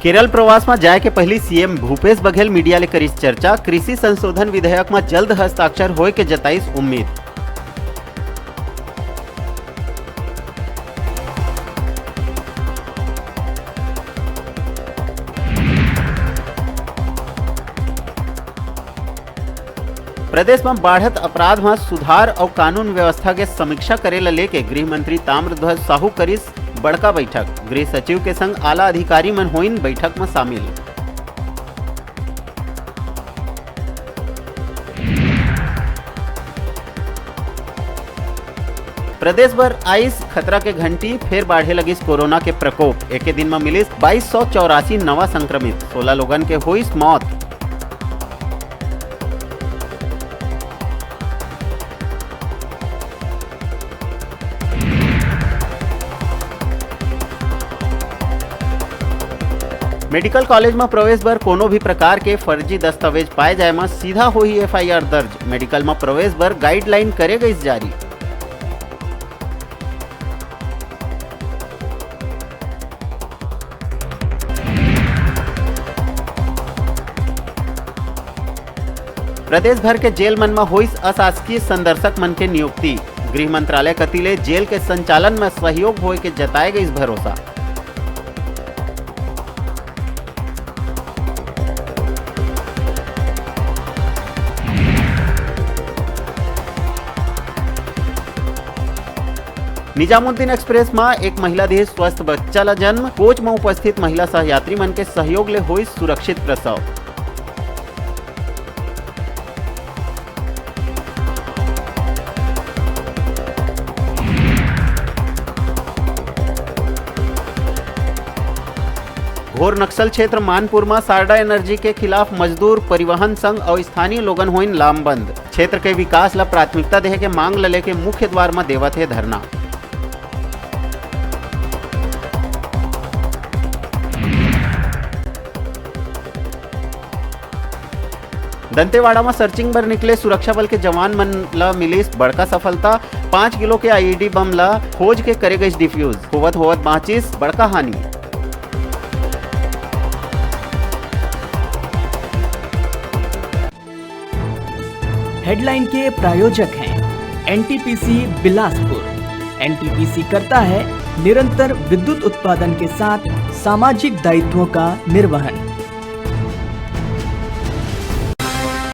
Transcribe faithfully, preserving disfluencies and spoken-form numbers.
केरल प्रवास म जाय के पहिली सीएम भूपेश बघेल मीडिया ले करिस चर्चा, कृषि संशोधन विधेयक म जल्द हस्ताक्षर होय के जताइस उम्मीद। प्रदेश म बाढ़त अपराध म सुधार अउ कानून व्यवस्था के समीक्षा करे ल लेके गृह मंत्री ताम्रध्वज साहू करिस बड़का बैठक। गृह सचिव के संग आला अधिकारी मन होइन बैठक म शामिल। प्रदेश भर आइस खतरा के घंटी, फेर बाढ़े लगिस कोरोना के प्रकोप। एके दिन म मिलिस बाईस सौ चौरासी नवा संक्रमित, सोलह लोगन के होइस मौत। मेडिकल कॉलेज म प्रवेश बर कोनो भी प्रकार के फर्जी दस्तावेज पाए जाए म सीधा होही एफआईआर दर्ज। मेडिकल म प्रवेश बर गाइडलाइन करे गइस जारी। प्रदेश भर के जेल मन म होइस अशासकीय संदर्शक मन के नियुक्ति। गृह मंत्रालय कति ले जेल के संचालन म सहयोग होए के जताए गइस भरोसा। निजामुद्दीन एक्सप्रेस म एक महिला देहे स्वस्थ बच्चा ल जन्म, कोच म उपस्थित महिला सहयात्री मन के सहयोग ले होइस सुरक्षित प्रसव। घोर नक्सल क्षेत्र मानपुर म सारडा एनर्जी के खिलाफ मजदूर, परिवहन संघ अउ स्थानीय लोगन होइन लामबंद। क्षेत्र के विकास ल प्राथमिकता देहे के मांग ल लेके मुख्य द्वार म देवत हे धरना। दंतेवाड़ा म सर्चिंग बर निकले सुरक्षा बल के जवान मन ल मिलिस बड़का सफलता। पाँच किलो के आईईडी बम ल खोज के करे गइस डिफ्यूज। होवत होवत बांचिस बड़का हानि। हेडलाइन के प्रायोजक हैं एनटीपीसी बिलासपुर। एनटीपीसी करता है निरंतर विद्युत उत्पादन के साथ सामाजिक दायित्वों का निर्वहन।